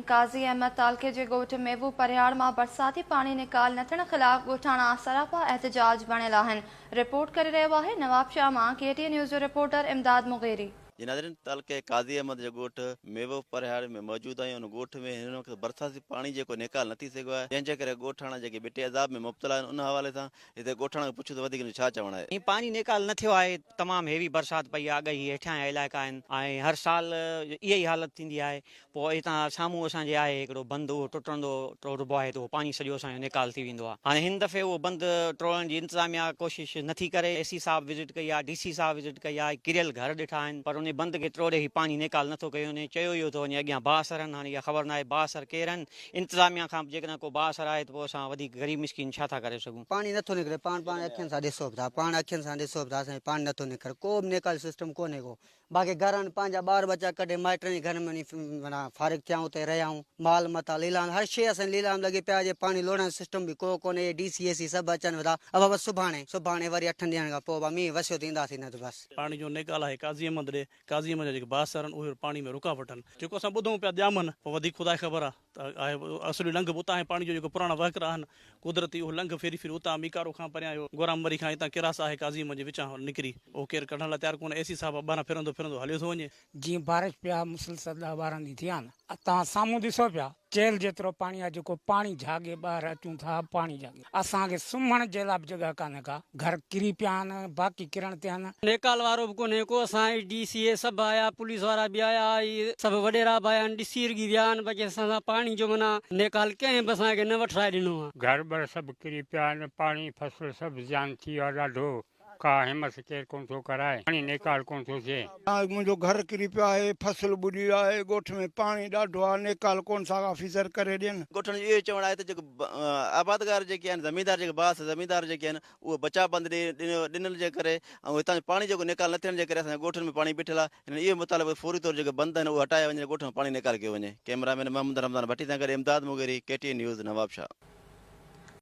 قاضي احمد تعلقي جي ڳوٺ ميوو پرهياڙ مان برساتي پاڻي نيڪال نه ٿيڻ خلاف ڳوٺاڻا سراپا احتجاج بڻيل آهن. رپورٽ ڪري رهيو آهي نوابشاهه مان ڪي ٽي نيوز جو رپورٽر امداد مغيري. جي ناظرين تعلقي قاضي احمد جي ڳوٺ ميوو پرهياڙ ۾ موجود آهيون ان ڳوٺ ۾ هن وقت برساتي پاڻي جيڪو نيڪال نه ٿي سگهيو آهي جنهن جي ڪري ڳوٺاڻا جيڪي ٻٽي عذاب ۾ مبتلا آهن ان حوالي سان هتي ڳوٺاڻن کان پڇون ته وڌيڪ ان جو ڇا چوڻ آهي. هي پاڻي نيڪال نه ٿيو آهي تمام هيوي برسات پئي آهي اڳ هي هيٺيان جا علائقا آهن ۽ هر سال اها ئي حالت ٿيندي آهي پوء هتان سامهون اسان جي آهي هڪڙو بند اهو ٽٽندو ٽوڙبو آهي ته اهو پاڻي سڄو اسان جو نيڪال ٿي ويندو آهي هاڻي هن دفعي اهو بند ٽوڙڻ جي انتظاميا ڪوشش نه ٿي ڪري اي سي صاحب وزٽ ڪئي آهي ڊي سي صاحب وزٽ ڪئي آهي ڪريل گهر ڏٺا آهن پر انهي بند کي ٽوڙي هي پاڻي نيڪال نه ٿو ڪيو وڃي چيو اهو ٿو وڃي اڳيان بااثر آهن هاڻي اها خبر ناهي بااثر ڪير آهن انتظاميا کان به جيڪڏهن ڪو بااثر آهي ته پوء اسان وڌيڪ غريب مسڪين ڇا ٿا ڪري سگهون. پاڻي نٿو نڪري پاڻ پاڻ اکين سان ڏسو به ٿا پاڻ اکين سان ڏسو به ٿا سائين پاڻي نٿو نڪري ڪو به نيڪال سسٽم ڪونهي ڪو باقي گهرن پنهنجا ٻار ٻچا ڪڍي مائٽن جي گهرن ۾ وڃي معنيٰ فارغ ٿيا آهيون اتي رهيا آهيون مال متاع ليلام هر شيء اسان جي ليلام لڳي پيا جي پاڻي لوڙهڻ جو سسٽم به ڪو ڪونهي هي ڊي سي اي سي سڀ اچن ويا ابا بس سڀاڻي سڀاڻي وري اٺن ڏينهن کان پوء ابا مينهن وسيو ته اينداسين نه ته بس. پاڻي جو نيڪال آهي قاضي احمد ڏي قاضي احمد جا جيڪي بااثر آهن اهي پاڻي ۾ رڪاوٽ آهن جيڪو اسان ٻڌون پيا ڄامن پوء وڌيڪ خدا کي خبر آهي ته آهي اصلي لنگهه به اتان آهي پاڻي جو جيڪو پراڻا وهڪرا آهن قدرتي اهو لنگهه ڦري ڦري اتان ميڪارو کان پريان اهو گورام مري کان هتان ڪراس آهي قاضي احمد جي وچان نڪري اهو ڪير ڪڍڻ لاء تيار ڪونهي اي سي صاحب ٻاهران ڦرندو ڦرندو هليو ٿو وڃي. جيئن بارش پيا مسلسل ڏهه ٻارهن ڏينهن ٿيا آهن توهان سامهون ڏسو پيا چيلهه جيترو پاڻي آهي جيڪو پاڻي جهاڳي ٻاهر اچون ٿا پاڻي جهاڳي اسان کي سمهڻ جي لاء به جڳهه ڪانهي ڪا گهر ڪري پيا آهن باقي ڪرڻ تي آهن. نيڪال وارو به ڪونهي ڪو اسان اي ڊي سي اي سڀ آيا پوليس وارا به آيا اي سڀ وڏيرا به آيا آهن ڏسي رڳي ويا آهن باقي اسان سان پاڻي جو معنيٰ نيڪال ڪنهن به اسان کي نه وٺرائي ڏنو آهي. گهر ٻر سڀ ڪري پيا آهن پاڻي فصل سڀ زيان ٿي ويو آهي ڏاڍو ڪا همت ڪير ڪونه ٿو ڪرائي، پاڻي نيڪال ڪونه ٿو ٿئي. منهنجو گهر ڪري پيو آهي، فصل ٻڏي ويو آهي، ڳوٺ ۾ پاڻي ڏاڍو آهي، نيڪال ڪونه ٿا آفيسر ڪري ڏين. ڳوٺن جو اهو چوڻ آهي ته جيڪو آبادگار جيڪي آهن زميندار جيڪي بااثر زميندار جيڪي آهن اهي بچاء بند ڏنل جي ڪري ۽ هتان جو پاڻي جيڪو نيڪال نه ٿيڻ جي ڪري اسان جي ڳوٺن ۾ پاڻي بيٺل آهي هنن اهو مطالبو ته فوري طور جيڪي بند آهن اهي هٽايا وڃن ڳوٺ ۾ پاڻي نيڪال ڪيو وڃي ڪئميرا مين محمد رمضان ڀٽي سان گڏ Imdad Mugheri K T N news Nawabshah.